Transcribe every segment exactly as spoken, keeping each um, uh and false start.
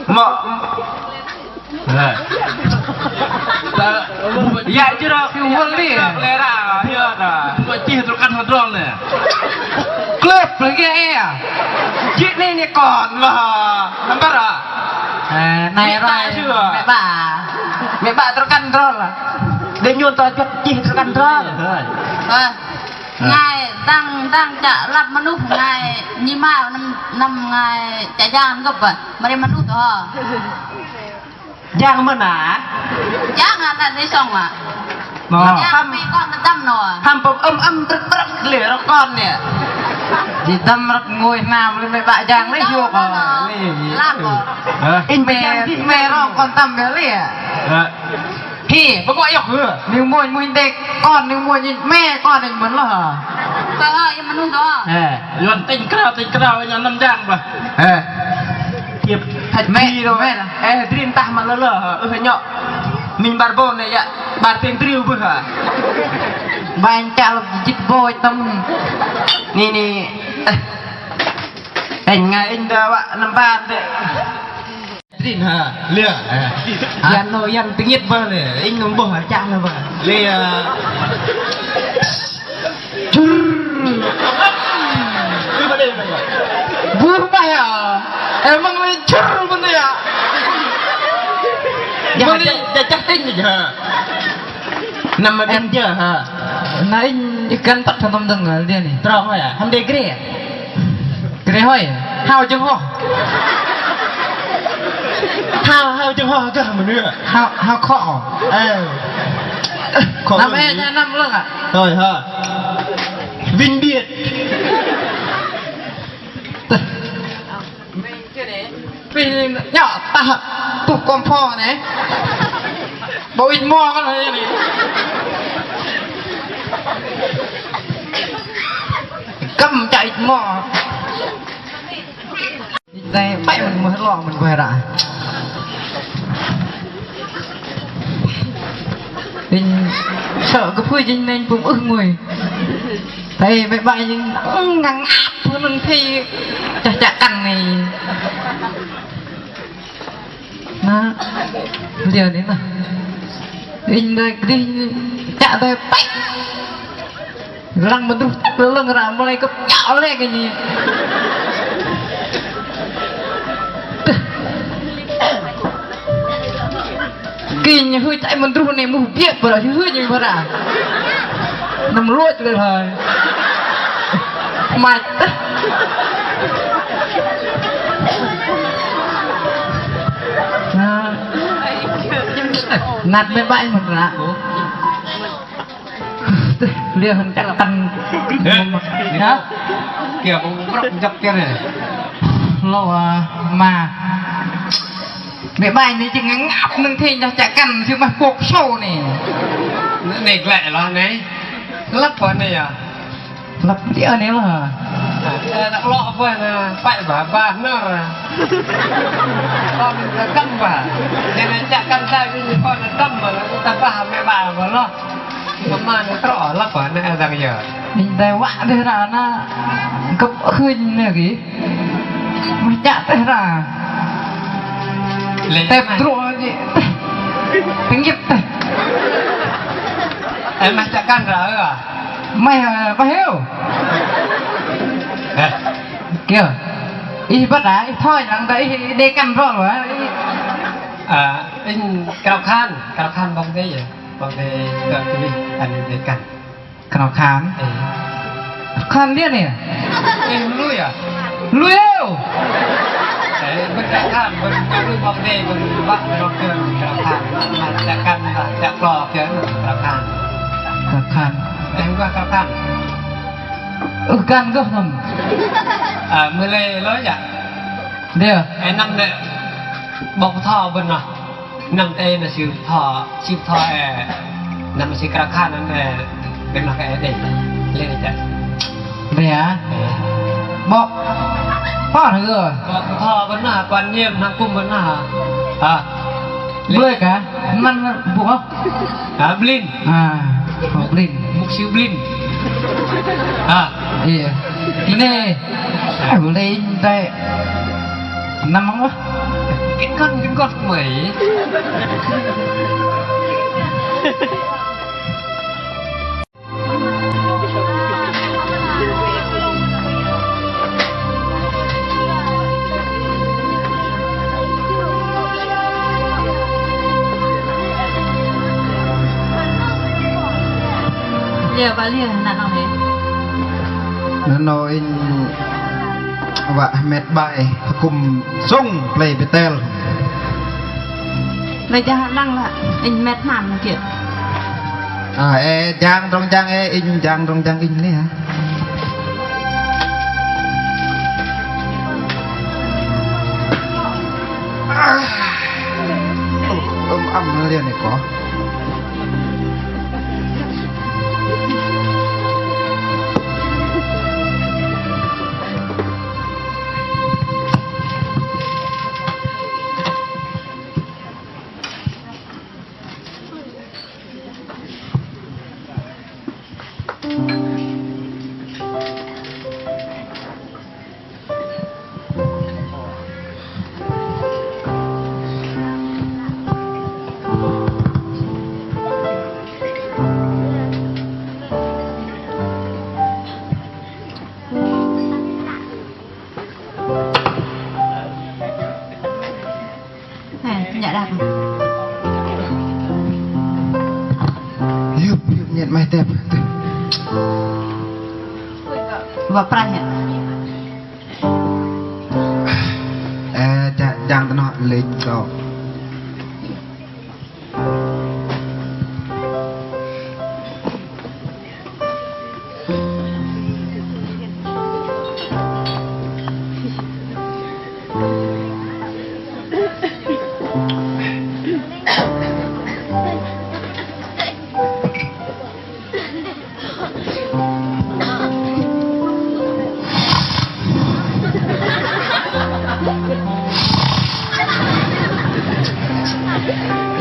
Mă. Hă. Yă jrok, wăl ni. Lera, yơ na. Mă chih truh kăn hơdrol nè. Klep lagi e. Jĭ ni ni kon mă. Nămpăr a. Ơ, nai roi. Mĕ 'bă. Mĕ 'bă truh kăn hơdrol. Đe nhôn to jăt chih truh kăn hơdrol. Ơ. Ngai dang, dang chă lăp mơnuh ngai nhi mă năm, năm ngai chă jang gơ̆p bơih. Mă rim mơnuh to. Jang mơ̆n a? Jang a, na dei sŏng a. Jang mĕ kon tơdăm noh. Hăm pơm ăm ăm brơ̆k brơ̆k lĕ rŏ kon nè. Di dăm rơ̆k ngôi hnam lĕ mĕ 'bă jang lĕ hiôk a. Lăp a. Inh mĕ, mĕ rŏ kon tơdăm lĕ. Hei, bơngai iŏk hơ. Ning mônh, mônh đĕch, kon ning mônh, mĕ kon ning mơ̆n lơ. Kơ hơ, yơ mơnuih to. Hei. Yuan tĕnh krao, tĕnh krao, inh năm jang bơih. Hei. Thiep thach mĕ, mĕ. Ơ, drin tah mă lơ lơ, ơ, nhŏ. Minh 'bar bâu nè, yă, 'bar pêng triu bơih hă. Banh chăl jĭt bâu tơm. Ni, ni. Inh ngai inh đa wă năm 'bar đĕ. Drin hă? Lĕ. Hă? Yan nô yan tơngiĕt bơih lĕ. Inh nô bơih hă chang nô bơih. Lĕ. Chur. Bơih bơih hă? Emang lĕ chur bơih hă? Jăh, jăh, jăh tĕnh hă? Năm mă đĭ jơ hă? Na inh găn tăt hơdôm dơ̆ng lĕ ni. Trong hoi hă? Hăm đei gre. Gre hoi. Hao jơ̆ng hoh. Hao, hao jơ̆ng hoh gah mơnơ̆. Hao, hao khŏ. Ơ. Khŏ. Năm e cha năm lơ̆ng a. Rồi hă. Vinh biệt. Pih nhŏ tah tuh kon pho nè. Bâu inh mo kơ lei ni. Kăm chă inh mo. Inh đei pĕ mơ̆n mơh lo mơ̆n bơih ră. Inh sơ̆ kơ phui jing nĕng pŭm ưh ngôi. Thei mĕ 'bă jing ngăng ap phui nơ̆ng thei chă chă kăn ni. Na, liơ ni na. Inh đei kơdih chă đei pĕ. Lăng mơdruh tơlơ̆ng ră mơlei kơ chă lĕ kơ nhi. Kơ nhi hưch tơ'bơ̆p mơdruh nĕ mŭh biơ̆ pơrơ̆ hưch nhi pơrơ̆. Năm lôch lĕ hơi. Măch. Năt mĕ 'bă mơ̆n ră. Liơ hơ̆n chă kăn. Hă? Kiơ kơ brŏk jăp kiơ nè. Lơ, ơ, mă. Mĕ 'bă nĕ jing ngăp nơ̆ng thei chă kăn sư mă pôk sâu nĕ. Nĕ glăi lơ nĕ. Lăp pơ nĕ yơ. Lăp liơ nĕ lơ. Ơ, lăp lơ pơ nĕ, păi ba ba nơ̆r. Kon kăm ba. Nĕ nĕ chă kăn ta kơ kon kăm ba, ta ba mĕ 'bă ba lơ. Kơmăn trŏ lăp hă, nĕ dang yơ. Inh đei wă dêh ră na gơ̆p hưnh nĕ kơ. Mă chă teh ră. Lĕ tep mă. Trŏ jĭ. Tơngiĕp teh. Ơ, mă chă kăn ră ơ. Mă, ơ, mă hiu. Ơ. Kiơ. Ih băt a, ih thoi lăng kơ ih đei kăn rŏ wă. Ơ, inh krao khan, krao khan bŏng dei yơ. Bŏng dei kơ kơmih, ăn inh đei kăn. Krao khan. Ê. Khan liơ nĕ? Ê, lui à? Lui êu. Ê, bơ̆n krao khan, bơ̆n lui bŏk đe, bơ̆n băk bơ̆n krao khan. Mă chă kăn, mă chă klo kiơ, krao khan. Krao khan. Ê, hơgơ̆ krao khan. Ưh khan gơh năm. À, mưh lei loi yă. Đe. Ê, năm nĕ. Bŏk bơtho bơ̆n noh. Năm tơ ê na sư bơtho, sư bơtho ê, năm sư krao khan năm ê, bĕ mă kơ ê đei, lei đei chă. Đei hă? Ê. Bŏk, bŏk hơgơ̆? Bŏk bơtho bơ̆n noh, quan niệm hăm kŭm bơ̆n noh. Hă? Blơi kơ, năm bu hŏ? Hă, blin. À, hŏ blin. Mục sư blin. Hă? Ê, mơnê. Ê, blin tơ. Năm hŏ? Kăng jơ̆ng gơh mơ̆i. Liơ, wă liơ, năr nâu hei. Năr nâu inh wă hơmet bai hơkŭm sŭng plei Bêtel. Lei jah lăng lah, inh hơmet hnam kiơ. Ơ, ê, jang tơdrong jang, ê, inh jang tơdrong jang inh lei hă. Ơ, ưm, ăm lei nê kơ. Hei, nhă đak. Hiup, hiup, nhĕt mai tep. Wă prah nhĕt. Ơ, jang, jang tơ noh lĕch kơ.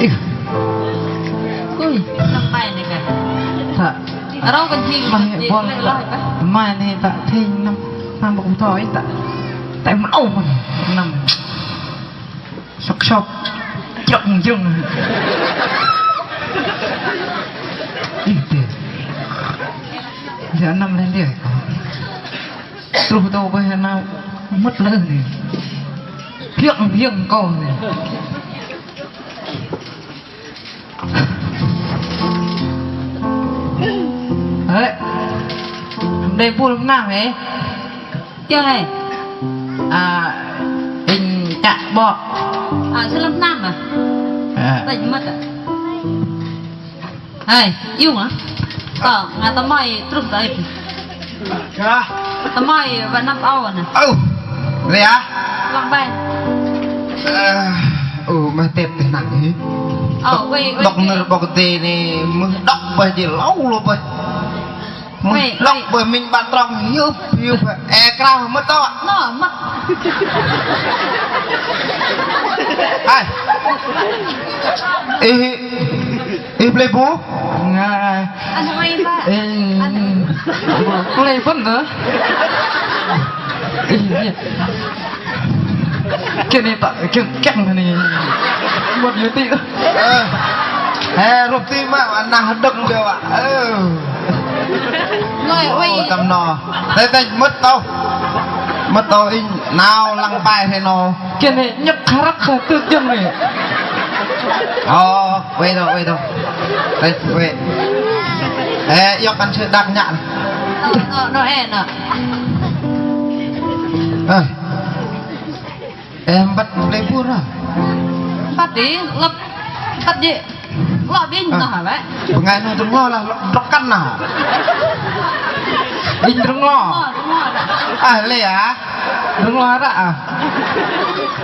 Ih. Ui, năm bai nê kơ. Thă. Râu kơ thing, mai bol, mai nê tă thing năm, năm bơ̆k thoi tă. Tă mă âu mă năm. Sŏk sŏk. Jrŏng jrŏng. Ih, tê. Lĕ năm lĕ lĕ. Truh tơ bơih năm mơ̆t lơ nê. Hiơ̆ng hiơ̆ng kơ nê. Hei. Đei bul năm hei. Kiơ hei? À, inh chă 'bok. À, sư lăm hnam à? À. Tĕnh mơ̆t à? Hei, iung à? Tơ, ngă tơmai truh tơ ih. Kơ? Tơmai wă năm âu nè. Ơ, lei à? Lăng bai. Ơ, mă tep teh năng hei. Ơ, wei, wei. Đŏk nơ̆r 'Bok Kei-Dei nê, mưh đŏk bơih jê̆ lâu lơ bơih. Mưh đŏk bơih minh 'băn trong hiup hiup. Ê, krao mơ̆t tơ. Nơ, mơ̆t. Hai. Ih, ih plei bu? Nga. Ăn hoi ba. Ê, plei bơ̆n tơ. Ê, kiơ nê tă, kiơ, kiơ nê. Mơ̆t yơ ti. Ơ. Hei, rôp ti mă, ăn nah đơ̆ng đơ wă. Ơ. Loi, ơ, ôi. Tăm noh. Tĕnh tĕnh mơ̆t tơ. Mơ̆t tơ inh nao lăng bai thei noh. Kiơ nê nhăk hơrăk hơtưk jơ̆ng nê. Ơ, wei đơ̆ng, wei đơ̆ng. Tĕnh, wei. Ê, iŏk ăn sư đak nhă. Nơ, nơ, nơ, ê, nơ. Ơ. Ê, băt plei bu ră. Băt đĭ, lăp, băt đĭ. Lăp inh noh hă, wă. Bơngai noh drơngo lah, drŏk kăn noh. Inh drơngo. Drơngo, drơngo. À, lei à? Drơngo ră à?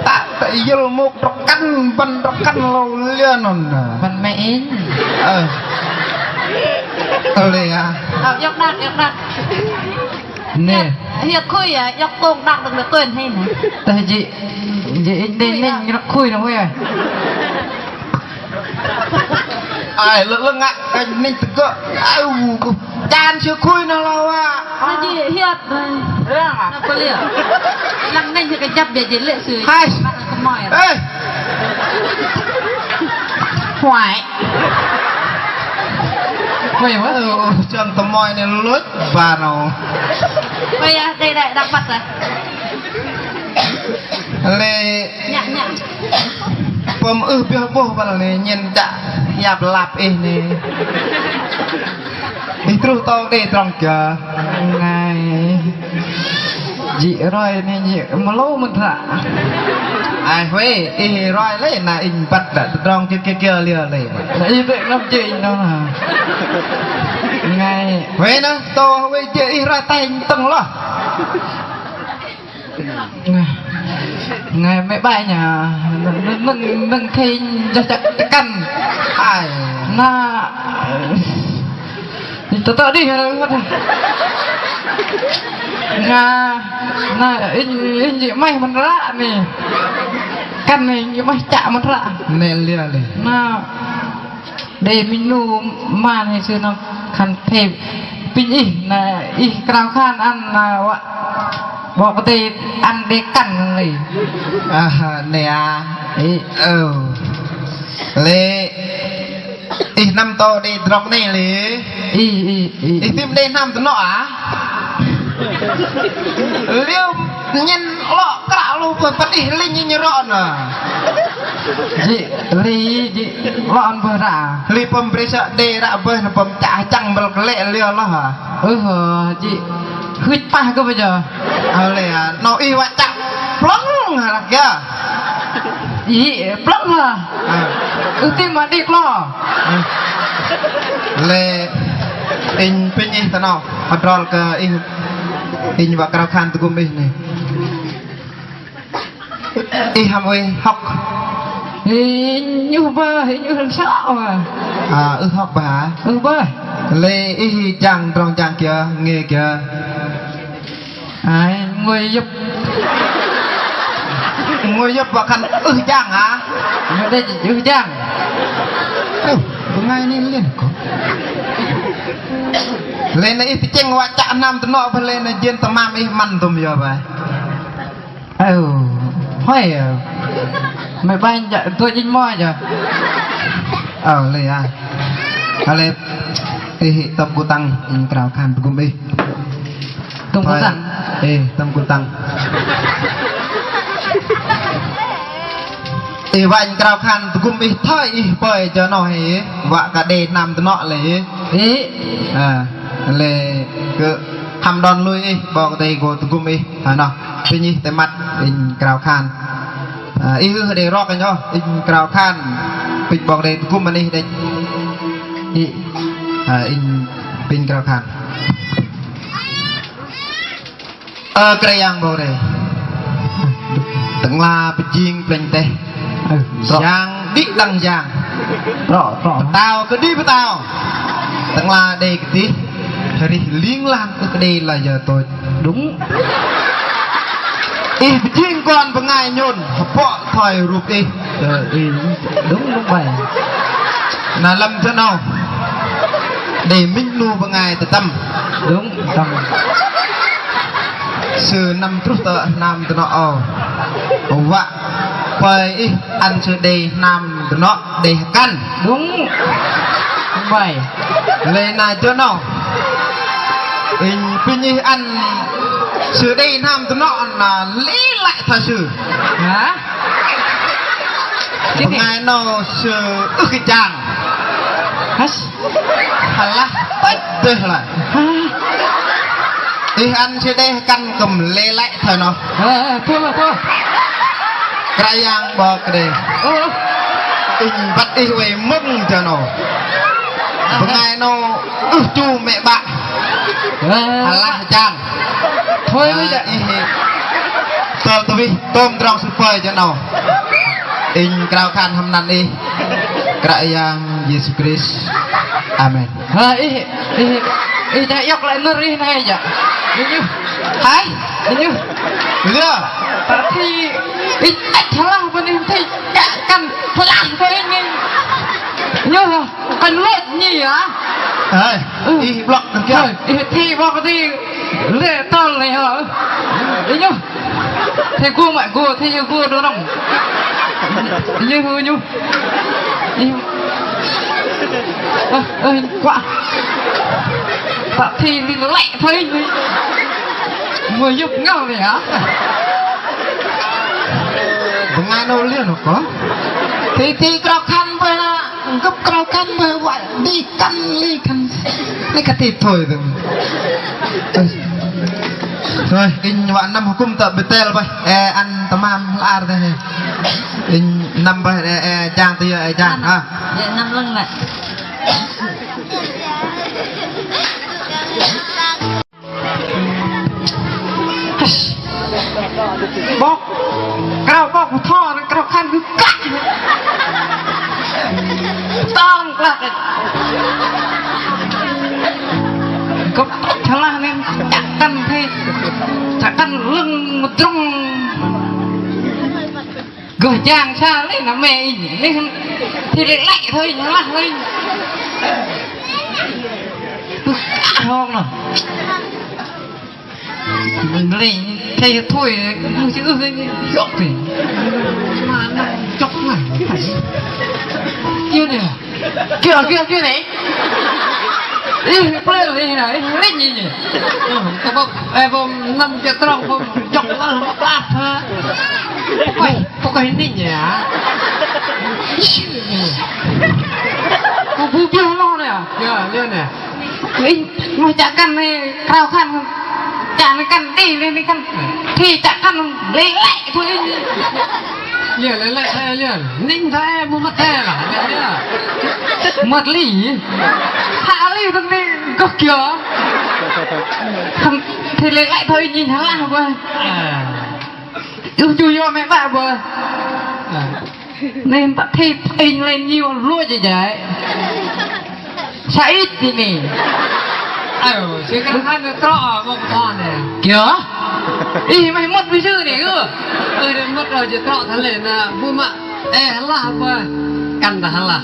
Tă, tă yơ̆l mŭk drŏk kăn, băn drŏk kăn lơ liơ non. Băn mĕ inh. Ơ. Ơ, lei à? Ơ, iŏk đak, iŏk đak. Nê. Hiơ̆k, hiơ̆k khui à, iŏk kông đak đơ̆ng đơ̆ng tuên hei nê. Tơ jê̆, jê̆ inh đei nĕnh rơ̆k khui nơ wei. Ai, lơ, lơ ngă, kơ nĕnh tơgơ̆. Ai, u, jan sư khui nơ lơ wă. Tơ jê̆ hiơ̆k. Nơ pơliơ. Lăng nĕnh sư kơjăp jê̆ jê̆ lê̆ sư. Hai. Băt kơmoi. Ê. Ngoai. Ngoai mă? Ơ, chăng tơmoi ne lôch ba nâu. Ngoai ya, đei đei đăng băt lah. Lei. Nhă, nhă. Pơm ưh pioh 'bôh băl ne nhen đă hiap lap ih ne. Ih truh tơ đei trong kiơ? Ngai. Jĭ roi ne jĭ mơlâu mơ̆n hră. Ai huei, ih roi lei na inh băt đă tơdrong kiơ kiơ kiơ liơ lei. Na ih bĕ ngăp jĭ inh nâu na. Ngai. Huei na, tơ huei jĭ ih roi teh inh tơ̆ng loh. Ngai, ngai mĕ bai nhă. Nơ̆ng, nơ̆ng, nơ̆ng thei jah chă tơkăn. Ai. Na. Tơ tơ đih. Nga, na, inh, inh jĭ 'maih mơ̆n ră ne. Kăn ne inh jĭ 'maih chă mơ̆n ră. Ne liơ lei. Na. Đei minh 'nu mă ne sư năm khan thei pinh ih, na ih krao khan ăn, na wă 'Bok Kei-Dei ăn đei kăn lei. Ah, ne a. Ih. Ơ. Lei ih năm tơ đei drŏk ne lei. Ih, ih, ih. Ih tĭm đei hnam tơnŏ a? Liơ nhen 'lŏ kră lu bơih pơtih linh nhen rŏ na. Jĭ, lei jĭ 'lŏ ăn bơih ră. Lei pơm bre sơ̆ đei ră bơih na pơm chă hơchăng băl kơ lĕ liơ loh hă? Ưh, jĭ. Hưch pah kơ bơih jơ. Ơ lei a, 'nâu ih wă chă plơ̆ng hă lah kiơ? Jĭ, plơ̆ng hă? Ưh tĭm mă đĭ klo. Lei inh pinh ih tơ 'nâu. Hơdrol kơ ih, inh wă krao khan tơgŭm ih ne. Ih hăm oei hŏk? Ih 'nhuh bơih, ih 'nhuh lăm sơ̆ bơih. A, ưh hŏk bơih hă? Ưh bơih. Lei ih jang tơdrong jang kiơ, nge kiơ? Ai, ngôi yŭp. Ngôi yŭp wă khan ưh jang hă? Ngôi đei ưh jang. Ơ, bơngai ne lin kơ. Lei na ih tơchĕng wă chă hnam tơnŏ bơih lei na jên tơmam ih măn dôm yơ bơih. Ơ, huay, ơ. Mĕ bai jă, tuch inh mơ̆i jă. Ơ, lei a. Ơ, lei, ih, tơm kutang, inh krao khan tơgŭm ih. Tơm kutang? Ơ, tơm kutang. Ih, wă inh krao khan tơgŭm ih thoi ih pơi jơ noh ih, wă kơ đei hnam tơnŏ lei. Ih. Ơ, lei kơ hăm đon lui ih, 'Bok Kei-Dei gô tơgŭm ih. Hơ noh, pinh ih tơ măt, inh krao khan. Ơ, ih ưh đei rok inh ôh, inh krao khan. Pinh 'Bok Kei-Dei tơgŭm mă ih đĕch. Ih. Ơ, inh, pinh krao khan. Ơ, Kră Yang 'Bok Kei-Dei. Tơ'ngla pơjing plĕnh teh. Ơ, trŏ. Yang đĭ đăng yang. Trŏ, trŏ. Pơtao kơdih pơtao. Tơ'ngla đei kơdih. Arih ling lang ưh kơ đei layơ tôch. Đúng. Ih pơjing kon bơngai nhôn hơpŏ thoi rup ih. Ơ, ih, đúng, đúng vậy. Na lăm jơ 'nâu đei minh 'nu bơngai tơtăm. Đúng, tơtăm. Sư năm truh tơ hnam tơnŏ âu. Wă pơi ih ăn sư đei hnam tơnŏ đei hơkăn. Đúng. Đúng vậy. Lei na jơ 'nâu inh pinh ih ăn sư đei hnam tơnŏ na lei lăi thoi sư. Hă? Bơngai 'nâu sư ưh kơ jang. Hă? Hơlah tĕch dêh lăi. Hă? Ih ăn sư đei hơkăn kư̆m lei lăi thoi noh. Ơ, ơ, thua, thua. Kră Yang 'Bok Kei-Dei. Ơ, ơ. Inh băt ih oei mơ̆ng jơ 'nâu. Bơngai 'nâu ưh chu mĕ 'bă. Ơ. Hơlah jang. Thoi ih. Tơl tơwih tôm tơdrong sư pơi jơ 'nâu. Inh krao khan hăm anăn ih. Kră Yang Yêsu Krist. Amen. Hơ, ih, ih, ih, dah iŏk lăi nơ̆r ih nai jă. Ih 'nhuh. Hai? Ih 'nhuh. Liơ? Tơ thi ih tĕch hơlah bơ̆n ih thi chă kăn hơlah bơ̆n ih. 'Nhuh, kăn lôch nhi hă? Hai, ih blŏk kơ kiơ? Hai, ih thi 'Bok Kei-Dei lê̆ tơl nai hă? Ih 'nhuh. Thei gô mă gô, thei gô đô rŏng. Ih 'nhuh, ih 'nhuh. Ih Ơ, ơ, kuă. Tơ thi li lĕ thoi inh. Mưh yŭp ngăl nè hă? Bơngai 'nâu liơ 'noh kơ. Thi, thi krao khan bơih, gơ̆p krao khan bơih, wă đĭ kăn li khan. Li kơ thi thoi dơ̆ng. Ơ. Thoi, inh wă năm hơkŭm tơ Bêtel bơih. Ê, ăn tơmam hla ar dêh. Inh năm bơih, ê, ê, jang tơ yơ, ê, jang. Năm. Hă? Ê, năm lăng mă. 'Bok. Krao 'bok pơtho, krao khan gơ̆ kăk. Tong klăk. Gơ̆p chă lah 'nĕ, chă kăn thê. Chă kăn lưng mơdrŏng. Gơh jang sa lei na mĕ inh, lei hăm, thi lĕ lĕ thoi inh, lah thoi inh. Ưh, ơ, hŏng noh. Lei, thei thoi, mưh chư ưh, yŏk thei. Mă năm chŏk lah. Kiơ nè. Kiơ, kiơ, kiơ nè. Ih, plei lei na, ih, lei nhi nhi. Ơ, tơ bơ̆, ê, bơ̆ năm jơ̆ trong, bơ̆ jŏk lăl, bơ̆ plap hă. Ôi, bơ̆ kơ hên ninh nhỉ hă? Bơ̆ bu biơ̆ lo nè. Yơ, yơ nè. Inh, mă chă kăn nè, krao khan, chă nè kăn đĭ, nè, nè kăn. Thi chă kăn, lei lĕ, thoi inh. Liơ, lĕ, lĕ, thoi liơ. Ninh thoi, mưh măt thoi lah, liơ, liơ. Măt li. Hă li thoi ni gơh kiơ. Thoi, thoi lĕ, lĕ thoi inh hă lah bơih. Ơ. Ưh chu yom mĕ 'bă bơih. Ơ. Nên ta thi inh lei nhi wă lôch jai. Sa ih ti ni. Ơ, sư kăn khan trŏ, mơ̆ng pơtho nè. Kiơ? Ih, mă mŭt mă sư nè, ơ. Ơ, mŭt ơ, jơ̆ trŏ thoi lei na, bu mă, ê, hơlah bơih, kăn dah hơlah.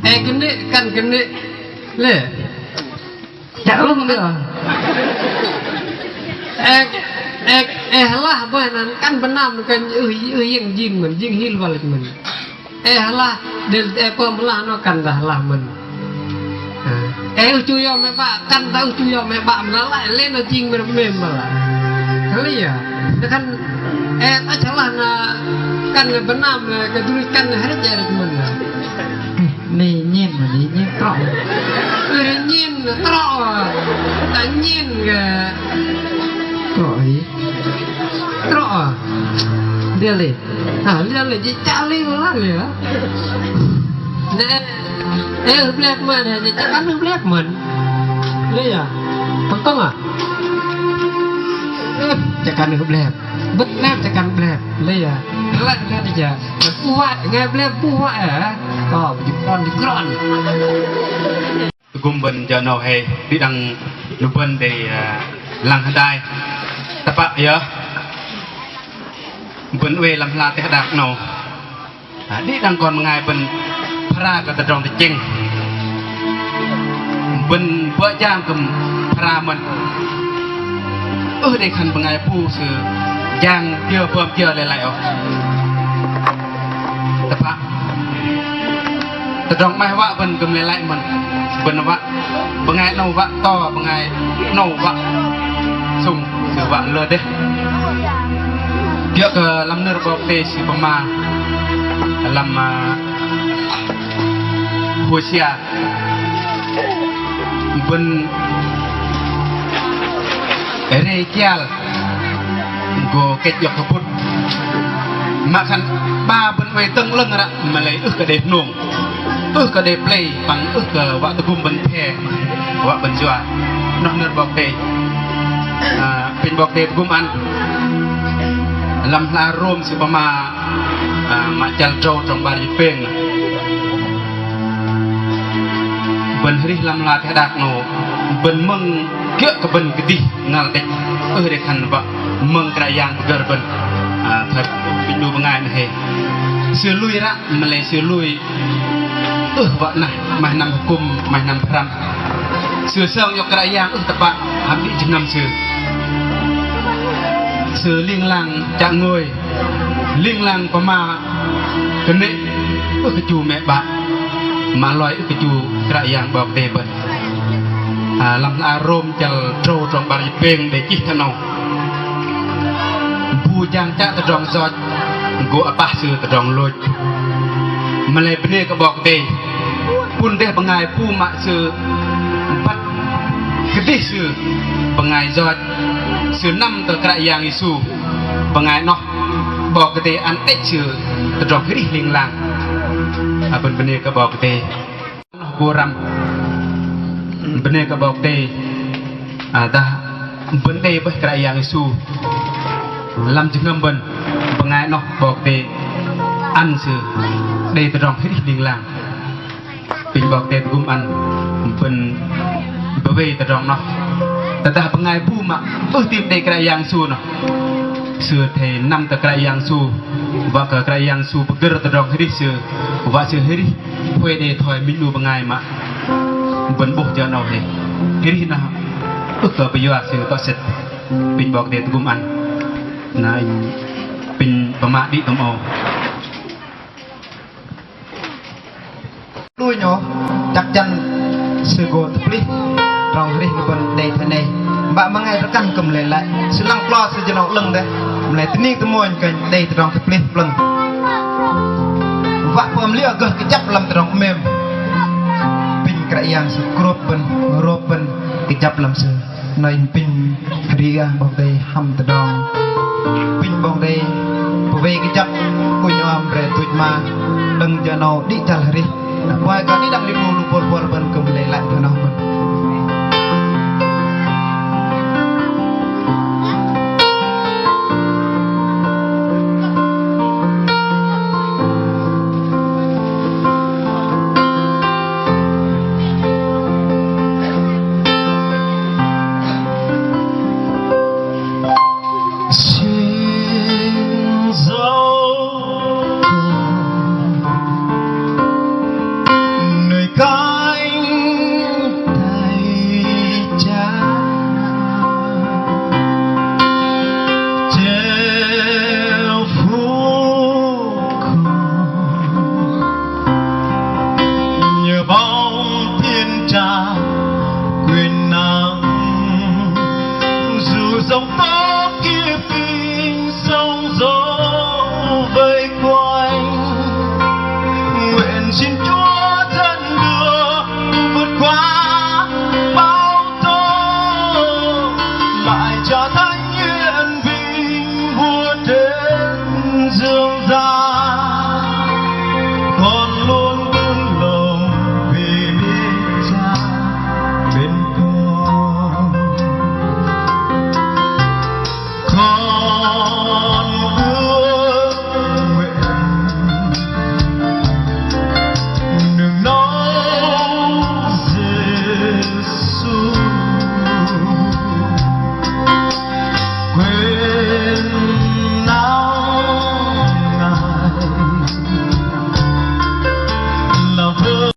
Ê, kơnê̆, kăn kơnê̆. Lei. Chă lưng đĕch. Ê, ê, ê, hơlah bơih na, kăn bơnam kăn ưh, ưh yĕng jing mơ̆n, jing hil wăl mơ̆n. Ê, hơlah, đei, ê, pơm hơlah noh kăn dah hơlah mơ̆n. Ơ. Ê, ưh chu yom mĕ 'bă, kăn dah ưh chu yom mĕ 'bă mơ̆n, lei, lei noh jing mơ̆n mĕm mơ̆n lah. Kơlih yơ. Đe khan, ê, ăh hơlah na, kăn bơnam, kơ druch kăn hrĕch hrĕch mơ̆n lah. Ni nhen mă, ni nhen trŏ. Ơ, nhen trŏ. Ta nhen kơ. Trŏ hei. Trŏ. Liơ lei. Hă, liơ lei, jĭ chă lei lah liơ. Nè. Ê, ưh blep mơ̆n, jĭ chă kăn ưh blep mơ̆n. Lei yơ. Păng tŏng ah. Ưh, chă kăn ưh blep. Bơ̆t nep chă kăn blep. Lei yơ. Lei yơ. Buh wă, ngai blep buh wă, ơ. Kơ, bơjŭk kron, jŭk kron. Tơgŭm bơ̆n jơ 'nâu hei, đĭ đăng lu bơ̆n đei, ơ, lăng hơdai. Tơpă yơ. Bơ̆n oei lăm hla teh đak 'nâu. Ơ, đĭ đăng kon bơngai bơ̆n phara kơ tơdrong tơchĕng. Bơ̆n bơ̆ jang kư̆m phara mơ̆n. Ưh đei khan bơngai bu sư jang kiơ pơm kiơ lei lăi ôh. Tơpă. Tơdrong 'maih wă bơ̆n kư̆m lei lăi mơ̆n. Bơ̆n wă. Bơngai 'nâu wă to, bơngai 'nâu wă sŭng, sư wă lơ dêh. Kiơ̆ kơ lăm nơ̆r 'Bok Kei-Dei sư pơma lăm, ơ, Hôsia. Bơ̆n rei kial gô kĕch iŏk kơ bŭt. Mă khan 'ba bơ̆n oei dơ̆ng 'lơ̆ng ră mă lei ưh kơ đei hnông, ưh kơ đei plei păng ưh kơ wă tơgŭm bơ̆n phe, wă bơ̆n yua. Noh nơ̆r 'Bok Kei-Dei. Ơ, apinh 'Bok Kei-Dei tơgŭm ăn. Lăm hla Rôm sư pơma, ơ, mă chăl drâu trong 'bar jĭt pêng. Bơ̆n arih lăm hla teh đak 'nâu, bơ̆n mơ̆ng kiơ̆ kơ bơ̆n kơdih ngăl kĕch, ưh đei khan wă mơ̆ng Kră Yang pơgơ̆r bơ̆n. Ơ, thoi apinh 'nu bơngai 'noh hei. Sư lui ră, mă lei sư lui ưh wă nah, 'maih năm hơkŭm, 'maih năm pơhrăm. Sư sơng iŏk Kră Yang ưh tơpă, hăm đĭ jơhngơ̆m sư. Sư ling lang chă ngôi, ling lang pơma kơnê̆, ưh kơ chu mĕ 'bă. Mă loi ưh kơ chu Kră Yang 'Bok Kei-Dei bơ̆n. Ơ, lăm hla Rôm chăl tơdrâu trong 'bar jĭt pêng đei chih thoi 'nâu. Bu jang chă tơdrong yoch, gô apah sư tơdrong lôch. Mă lei bơnê kơ 'Bok Kei-Dei, pŭn dêh bơngai bu mă sư băt kơdih sư bơngai yoch, sư năm tơ Kră Yang Yêsu, bơngai 'noh 'Bok Kei-Dei ăn đĕch sư tơdrong arih ling lang. Ơ, bơ̆n bơnê kơ 'Bok Kei-Dei. 'Noh gô răm. Bơnê kơ 'Bok Kei-Dei. Ơ, dah bơ̆n đei bơih Kră Yang Yêsu lăm jơhngơ̆m bơ̆n, bơngai 'noh 'Bok Kei-Dei ăn sư đei tơdrong arih ling lang. Pinh 'Bok Kei-Dei tơgŭm ăn bơ̆n bơwei tơdrong 'noh. Tơdah bơngai bu mă ưh tim đei Kră Yang Yêsu 'noh, sư athei năm tơ Kră Yang Yêsu, wă kơ Kră Yang Yêsu pơgơ̆r tơdrong arih sư, wă sư arih huay đei thoi minh 'nu bơngai mă bơ̆n 'bôh jơ 'nâu hei. Arih 'noh ưh kơ pơyua sư tŏ sĕt. Pinh 'Bok Kei-Dei tơgŭm ăn. Na inh pinh pơma đĭ tơm âu. Đunh ôh, chăk chăn sư gô tơplih tơdrong arih lu bơ̆n đei thoi 'nâu. Bă bơngai rơkăn kư̆m lei lăi, sư lăng klo sư jơnŏ 'lơ̆ng dêh. Mă lei tơning tơmônh kơnh đei tơdrong tơplih plơ̆ng. Wă pơm liơ gơh kơjăp lăm tơdrong 'mêm. Pinh Kră Yang sư krôp bơ̆n, rôp bơ̆n kơjăp lăm sư. Nơh inh pinh ri gah 'Bok Kei-Dei hăm tơdrong. Pinh 'Bok Kei-Dei pơwei kơjăp, ŭnh ưh bre tuch ma đơ̆ng jơ 'nâu đĭ chăl arih. Na pơm kơ đĭ đăng đĭ 'nu lu bôl bôl bơ̆n kư̆m lei lăi thoi 'noh bơ̆n.